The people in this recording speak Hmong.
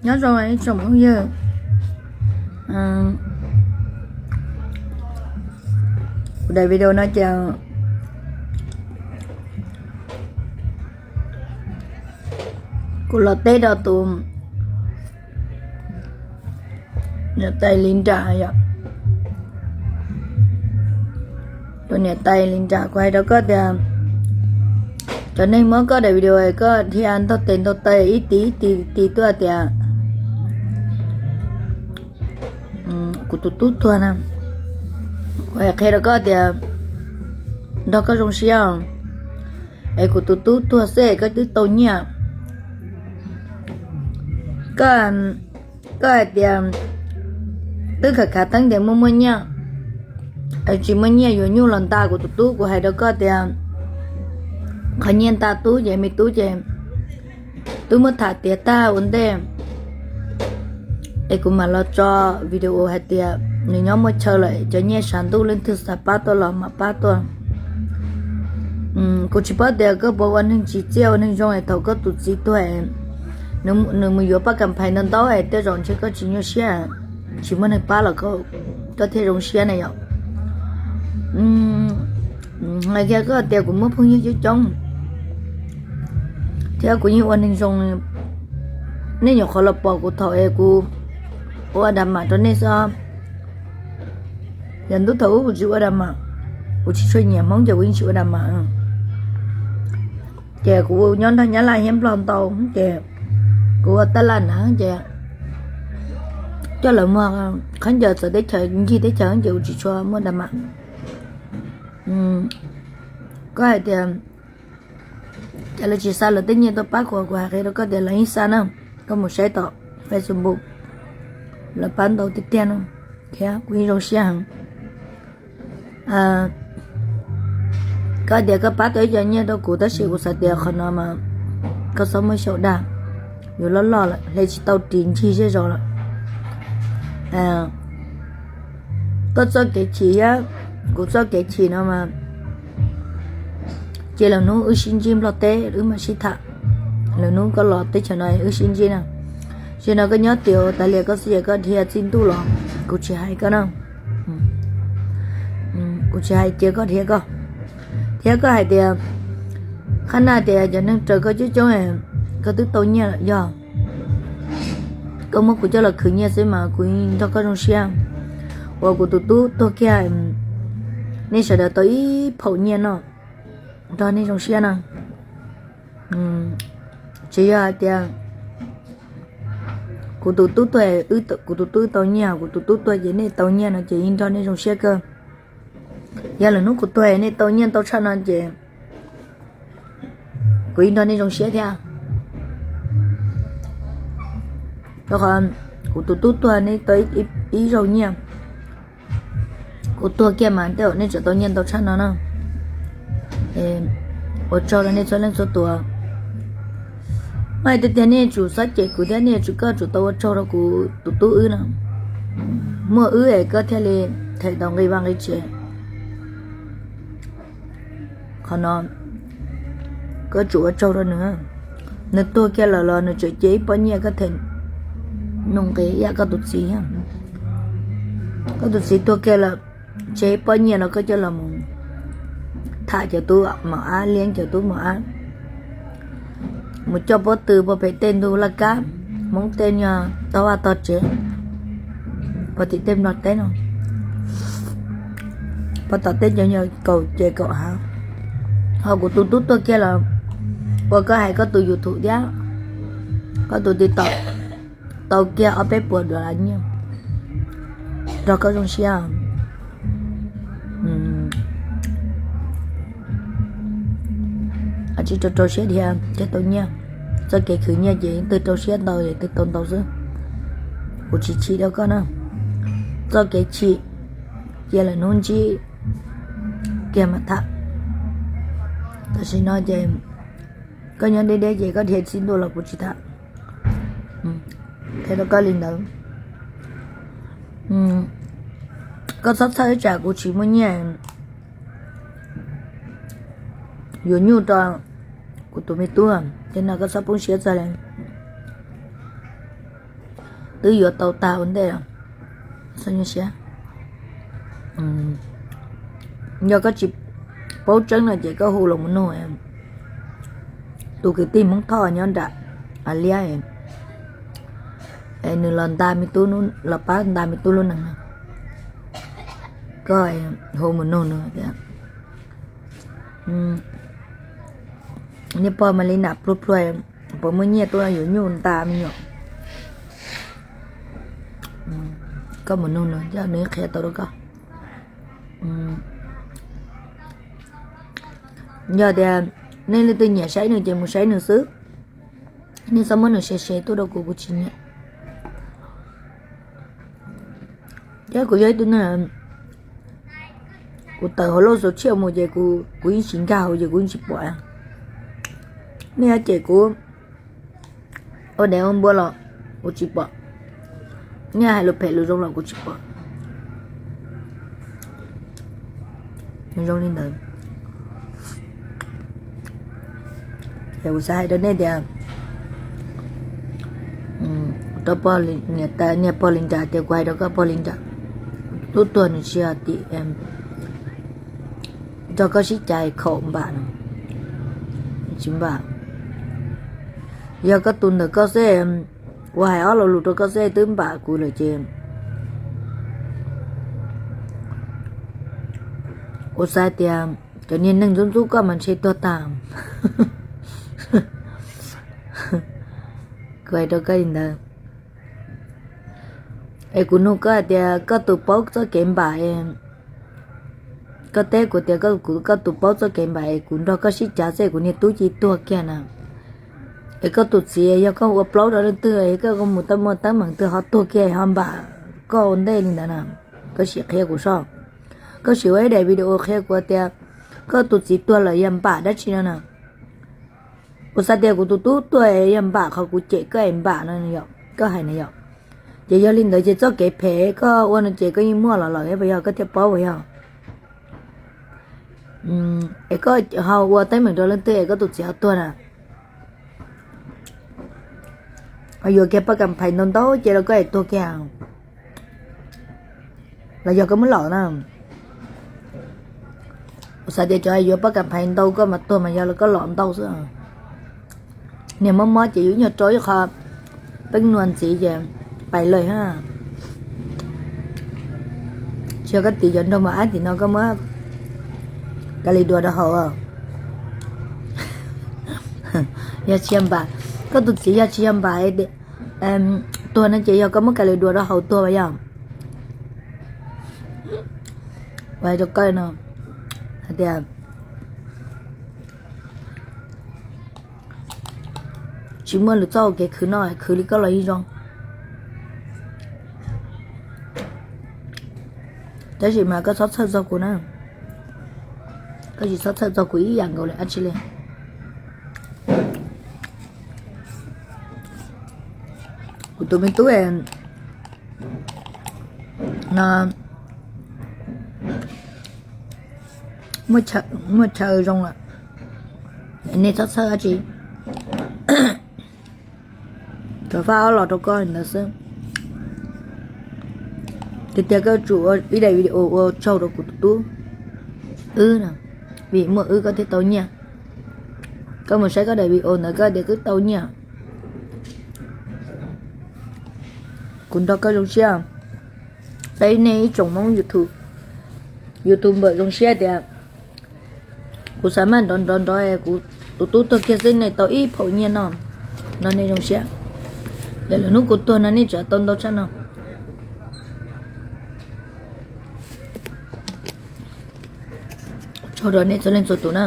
Nyob zoo ib tsoom phooj ywg, kuv daim video no ces kuv los teb rau tus niam tais Li Nram yom, tus niam tais Li Nram, kuv hais rau koj tias cov neeg muab koj daim video koj dhia ntaug tes ntaug taw ib tis ib tis tis tuaj tias kuv tus tub tuag na. Kuv hais qhia rau koj tias nrog koj zoo siab os, es kuv tus tub tuag xwb koj twb tau nyiaj. Koj, koj hais tias twb khav khav theeb tias muaj muaj nyiaj, es tsis muaj nyiaj yuav nyuj los nta kuv tus tub. Kuv hais rau koj tias qhov nyiaj nta tub ces me tub ces twb muab tham tiav tag ua ntej. Es kuv mam los tso video hais tias nws nyob muaj chaw lawm, cov nyiaj tshav ntuj leej twg xav pab tuaj los mam pab tuaj. Kuv tsis paub tias koj puas ua neeg tsim txiaj ua neeg zoo es thaum koj tus txiv tuag, nws mus yuav paj kam phais ntau ntau es tej zaum ntshe koj tsis nyuaj siab, tsis muaj neeg pab los koj thiaj zoo siab na yom. Hais kiag koj tias kuv muaj phooj ywg coob coob thiab kuv yeej ua neeg zoo, nej nyuam qhuav los pom kuv thaum es kuv ua drama rau nej xwb. Yog ntuj thaum ub kuv tsis ua drama, kuv tsis tshua nyiam Hmoob ces kuv yeej tsis ua drama. Ces kuv nyob nrog Nyab Laj thiab Nplog ntau ces kuv ua taj laj na ces coj lawv muag khaub ncaws txawv teb chaws ncig teb chaws ces kuv tsis tshua muaj drama. Koj hais tias cas lawv tsis xa lawv tej nyiaj tuaj pab kuv, kuv hais qhia rau koj tias lawv yeej xa na. Koj mus saib tom Facebook, lawv pab ntau tiag tiag no, thiab kuv yeej zoo siab heev. Koj tias koj pab tau ib co nyiaj rau kuv tab sis kuv xav tias qhov no mas koj txhob muab xyaum dag, yuav loj loj lawm hle tsis tau ris ncig zej zos lawm. Koj txoj kev chim thiab kuv txoj kev chim no mas cia lwm hnub wb sib ntsib Nplog teb wb mam sib tham. Lwm hnub koj los teb chaws no wb sib ntsib na. Zaum no koj nyob tias tas li koj xij es koj dhia txij ntuj los kuv tsis hais koj na. Kuv tsis hais cia koj dhia koj. Thiab koj hais tias qhab naj tias cov neeg raws koj coob coob, koj twb tau nyiaj lawm yog. Koj muab kuv coj los khwv nyiaj xwb mas kuv nrog koj zoo siab. Uas kuv tus tub tuag kiag, nej sawv daws tau ib phaum nyiaj no, nrog nej zoo siab no. Tsis yog hais tias kuv tus tub tuag, kuv tus tub tau nyiaj, kuv tus tub tuag ces nej tau nyiaj no ces yeej nrog nej zoo siab kawg. Yog lwm hnub kuv tuag nej tau nyiaj ntau tshaj no ces kuv yeej nrog nej zoo siab thiab. Rau qhov kuv tus tub tuag nej tau ib zaug nyiaj, kuv tuag kiag mas tej zaum nej tseem tau nyiaj ntau tshaj no na. Ua tsaug rau nej txhua leej txhua tus. Mas tiag tiag nej tsum txhob cem kuv thiab nej tsum, koj tsum tau ua tsaug rau kuv tus tub wb no. Muaj wb es koj thiaj li them tau nqi vaj nqi tsev. Qhov no koj tsum ua tsaug rau nws. Nws tuag kiag lawm los nws tseem cia ib pob nyiaj koj them nuj nqis ib yam koj tus txiv. Koj tus txiv tuag kiag lawm, tseg ib pob nyiaj no koj coj los mus tham cov tub mos ab, liab cov tub mos ab, mus coj pob tw puag pem tej ntug laj kab, Hmoob tej nyuag tog vaj tog tsev puag tim tej Nplog teb no, puag tom tej cov nyuag kaum ces kaum hav. Ho kuv tus tub tuag kiag los ua koj hais koj tus YouTube thiab koj tus TikTok tau kiag ob peb puas dollar nyiaj, nrog koj zoo siab. Tsis rau rau siab dhia thiaj tau nyiaj. Txoj kev khwv nyiaj ces twg rau siab ntau es twg tau ntau xwb. Kuv tsis chim rau koj na. Txoj kev chim cia lwm hnub ntsib kiag mam tham. Tam sim no ces koj nyob deb deb ces koj dhia txij ntuj los kuv tsis tham. Qhia rau koj li ntawd. Koj txhob txhawj tsam kuv tsis muaj nyiaj yuav nyuj rau kuv tus me tub, ces no koj txhob poob siab txog li. twb yuav tau tag ua ntej. Yog koj tsis paub tseeb no ces koj hu los mus nug tus kwv tij Hmoob Thoj nyob nram Liab, nws los nta me tub, los pab nta me tub lub neej no. Koj hu mus nug nws tias, niag pog Mas Li Nam pluag pluag, puas muaj nyiaj tuaj yuav nyuj nta me nyuam? Koj mus nug nws, nws qhia tau rau koj. Yog tias nej leej twg nyiam saib nws ces mus saib nws xwb. Nej txhob muab nws se se tuaj rau kuv, kuv tsis nyiam. Thiab kuv yog ib tug neeg, kuv tawm hauv lub xov tshiab mus ces kuv yeej tsis nkag hauv ces kuv yeej tsis pom. Nej cem kuv ua dev ua npua los kuv tsis pom, nej hais lus phem lus zoo los kuv tsis pom. Zoo li ntawd, es kuv xav hais rau nej tias, rau pog, niam pog Li Nras tias kuv hais rau koj pog Li Nras, tub tuag nws tsis yog tim nrog koj sib cav khaum npam no, tsis npam. Yog koj tus ntawm koj xwb, ua hais ob lo lus rau koj xwb twb npam kuv lawm ces kuv xav tias cov niag neeg ntxub ntxub koj mas ntshe tuag tag. Kuv hais rau koj li ntawd. Es kuv nug koj hais tias koj tus paub txoj kev npam, koj teb kuv tias koj tus paub txoj kev npam es kuv nrog koj sib cav xwb kuv niag tub cia li tuag kiag na. Es koj tus txiv yog koj ua plaub rau leej twg es koj mus muaj teeb meem twg ho tuag kiag ho npam koj ua ntej li ntawd na? Koj sim qhia kuv soj. Koj sim ua ib daim video qhia kuv tias koj tus txiv tuag lawm yog npam dab tsi no na. Kuv xav tias kuv tus tub tuag yog npam qhov kuv cem koj es npam no, koj hais na yom. Ces yog li ntawd ces txoj kev phem koj ua no ces koj yeej muaj los lawm puas yog, koj thiaj paub puas yog? Es koj ho ua teeb meem rau leej twg es koj tus txiv ho tuag na? Ho yuav kiag paj kam phais ntau ntau ces los koj es tuag kiag, los yog koj muab lom na? Kuv xav tias cov yuav paj kam phais ntau koj mas tuag mas yog los koj lom ntau xwb. Niag mob mob ces yus ib nyuag rau ib qho peeb nua ntxiv ces pais lawm ha. Tsis yog koj tiv cov nroog mas ab tim no koj muab ka li dua rau haus. Yog tsis yog npam, koj tus txiv yog tsis yog npam tuag no ces yog koj muab ka li dua rau haus tuag mas yog. Ua rau koj no hais tias tsis muaj lwm txoj hau kev khwv no, khwv li koj los yeej zoo. Tab sis mas koj txhob txhawj txog kuv na, koj tsis txhob txhawj txog kuv ib yam nkaus li dab tsi li. Kuv tus me tub no muaj chaw zoo lawm, nej txhob txhawj dab tsi. Rov faj ob los rau koj ntawd xwb. Tiag tiag koj tsum ua ib daim video ua tsaug rau kuv tus tub wb no, vim muaj wb koj thiaj tau nyiaj. Koj mus saib koj daim video ntawd koj tias twb tau nyiaj. Kuv nrog koj zoo siab, peb nej ib tsoom Hmoob YouTube, YouTube npawm zoo siab tias kuv xav maj nrov nrov nrov kuv tus tub tuag kiag xwb nej tau ib phaum nyiaj no, no nej zoo siab. Yog lwm hnub kuv tuag no nej tseem tau ntau tshaj no. Tsaug rau nej txhua leej txhua tus na.